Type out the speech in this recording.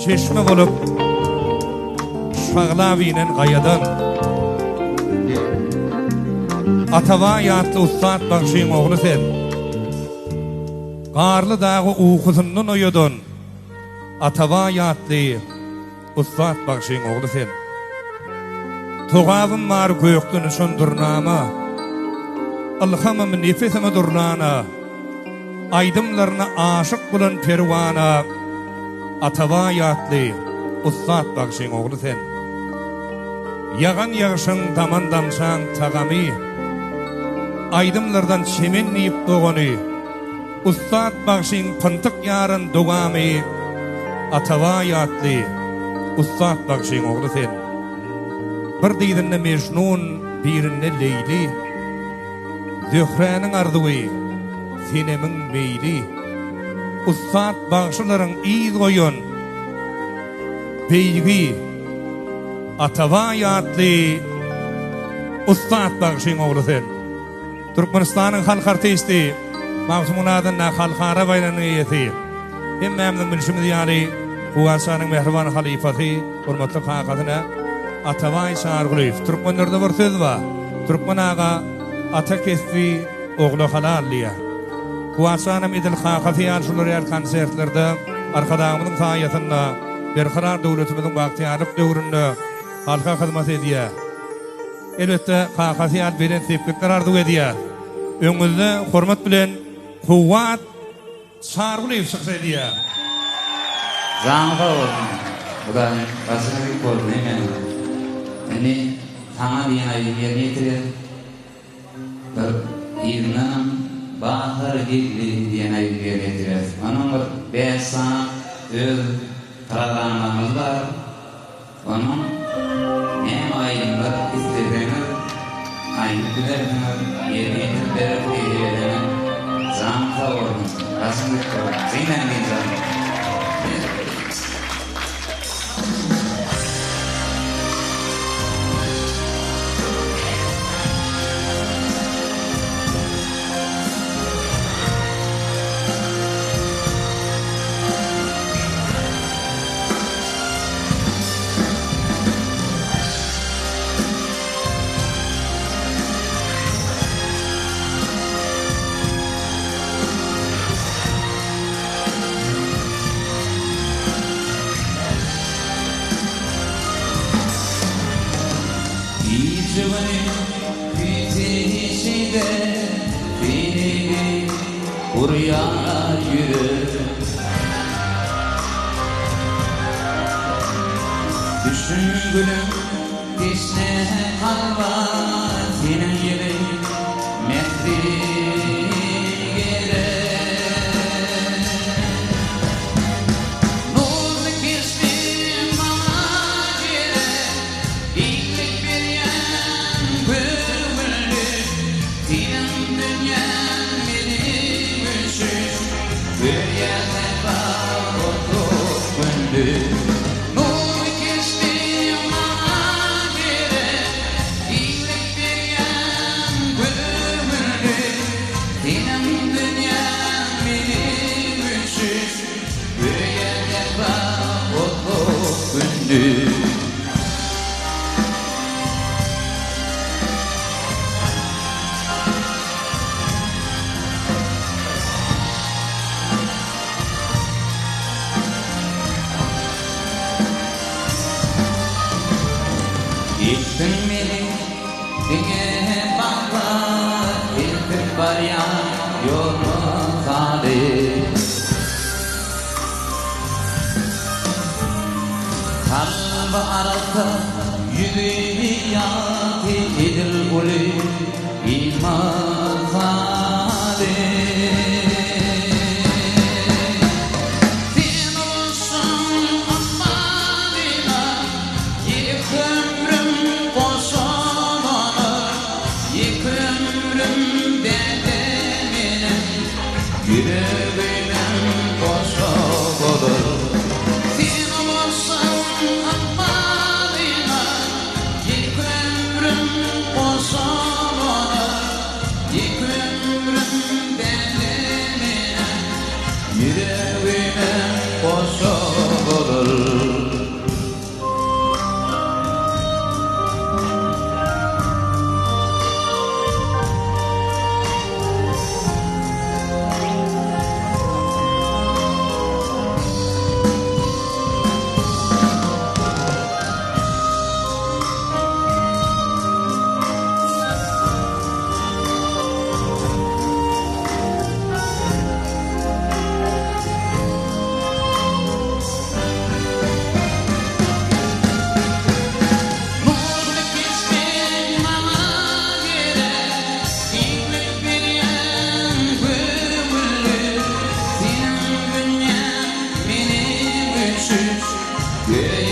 Çeşme bolup şaglap inen gaýadan. Atabaý atly ussat bagşyň ogly sen. Garly dagy ukusyndan oýadan Atabaý atly ussat bagşyň ogly sen. Togabym bar gökden uçan durnama, Ylhamym nepesimi durlana. Aýdymlaryna aşyk bolan perwana Atabaý atly ussat bagşyň ogly sen. Ýagan ýagşyň daman damjaň tagamy, Aýdymlardan çemen diýip dogany, Ussat bagşyň pyntyk ýaran dowamy Atabaý atly ussat bagşyň ogly sen. Bir dyzynda Mejnun, birinde Leýli. Zöhräniň arzuwy, Senemiň meýli, Ussat bagşylaryň yz goýan beýigi Atabaý atly ussat bagşyň ogly sen. Türkmenistanyň halk artisti, Magtymguly adyndaky halkara baýragynyň eýesi, hemmämiziň bilşimiz ýaly, Kuwatşanyň mähriban halypasy, hormatly kakasyna Atabaý Çarygulyýew. Türkmenlerde bir söz bar. Türkmen aga ata kesbi ogla halal diýýär. Kuwat janam edil kakasy ýaly şular ýaly konsertlerde Arkadagymyzyň saýasynda Berkarar döwletimiziň bagtyýarlyk döwründe halka hyzmat edýär. Elbetde kakasy ýaly belent sepgitler arzuw edýär. Öňüňizde hormat bilen Kuwwat Çarygulyýew çykyş edýär. Janyň sag bolsun Hudaýym başyňa ýük bolsun hemmäňiziň. Indi saňa diýen aýdym ýerine ýetirýäs. Bir yzyndanam Bahar geldi diýen aýdym ýerine ýetirýäs. Onuň bir bäş sany öz programmamyz bar. Onuň näme aýdymlar isleseňiz aýdyp bilersiňiz ýerine ýetirip bereris tejribedenem janyň sag bolsun başyň dik bolsun jynaň dynç alyň. Gije-güni küýseýşide seni urýar ýürek. Düşün gülüm teşne kalba seniň ýyly mähriň gerek. Nurly keşbiň maňa gerek, Giňlik berýän göwünlik. Seniň dünýäň meniň üçin Görýän sähra otup gündiz. Nurly keşbiň maňa gerek, Giňlik berýän göwünlik. Seniň dünýäň meniň üçin Görýän sähra otup gündiz. Etdiň meni diňe bagta Eltip barýan ýoluma salyp. Kalby arassa, ýüzi ýagty edil uly iman saly. Sen bolsaň ykbalyma, ýeke ömrüm goşa bolar, ýeke ömrüm däde meniň. Ýüregimem goşa bolar. Sen bolsaň ykbalyma, Ýeke ömrüm goşa bolar. Ýeke ömrüm däl. Göýä.